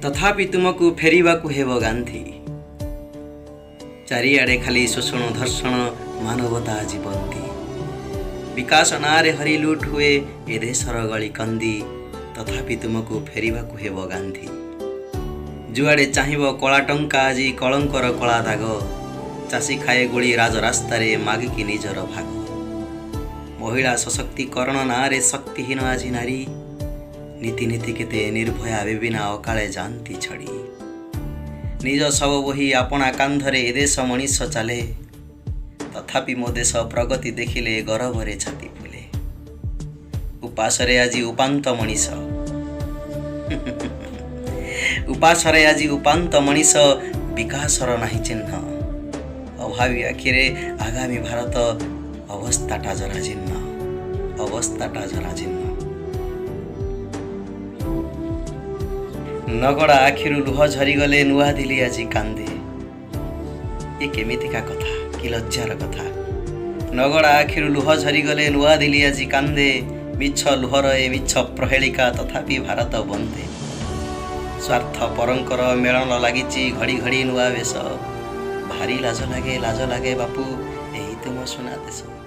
ତଥାପି ତୁମକୁ ଫେରିବାକୁ ହେବ ଗାନ୍ଧୀ। ଚାରିଆଡ଼େ ଖାଲି ଶୋଷଣ, ଧର୍ଷଣ, ମାନବତା ଆଜି ବନ୍ଦୀ। ବିକାଶ ନାଁରେ ହରିଲୁଟ ହୁଏ ଏ ଦେଶର ଗଳି କନ୍ଦି। ତଥାପି ତୁମକୁ ଫେରିବାକୁ ହେବ ଗାନ୍ଧୀ। ଯୁଆଡ଼େ ଚାହିଁବ କଳା ଟଙ୍କା, ଆଜି କଳଙ୍କର କଳା ଦାଗ। ଚାଷୀ ଖାଏ ଗୁଳି ରାଜରାସ୍ତାରେ ମାଗିକି ନିଜର ଭାଗ। ମହିଳା ସଶକ୍ତିକରଣ ନାଁରେ ଶକ୍ତିହୀନ ଆଜି ନାରୀ। ନିତି ନିତି କେତେ ନିର୍ଭୟା ବେବିନା ଅକାଳେ ଯାଆନ୍ତି ଛଡ଼ି। ନିଜ ଶବ ବୋହି ଆପଣା କାନ୍ଧରେ ଏ ଦେଶ ମଣିଷ ଚାଲେ। ତଥାପି ମୋ ଦେଶ ପ୍ରଗତି ଦେଖିଲେ ଗରବରେ ଛାତି ଫୁଲେ। ଉପାସରେ ଆଜି ଉପାନ୍ତ ମଣିଷ, ଉପାସରେ ଆଜି ଉପାନ୍ତ ମଣିଷ, ବିକାଶର ନାହିଁ ଚିହ୍ନ। ଅଭାବୀ ଆଖିରେ ଆଗାମୀ ଭାରତ, ଅବସ୍ଥାଟା ଜରାଜୀର୍ଣ୍ଣ, ଅବସ୍ଥାଟା ଜରାଜୀର୍ଣ୍ଣ। ନଗଡ଼ା ଆଖିରୁ ଲୁହ ଝରିଗଲେ ନୂଆଦିଲ୍ଲୀ ଆଜି କାନ୍ଦେ। ଏ କେମିତିକା କଥା, କି ଲଜ୍ଜାର କଥା! ନଗଡ଼ା ଆଖିରୁ ଲୁହ ଝରିଗଲେ ନୂଆଦିଲ୍ଲୀ ଆଜି କାନ୍ଦେ। ମିଛ ଲୁହର ଏ ମିଛ ପ୍ରହେଳିକା, ତଥାପି ଭାରତ ବନ୍ଦେ। ସ୍ୱାର୍ଥ ପରଙ୍କର ମେଳଣ ଲାଗିଛି, ଘଡ଼ି ଘଡ଼ି ନୂଆ ବେଶ। ଭାରି ଲାଜ ଲାଗେ, ଲାଜ ଲାଗେ ବାପୁ, ଏହି ତୁମ ସୁନା ଦେଶ।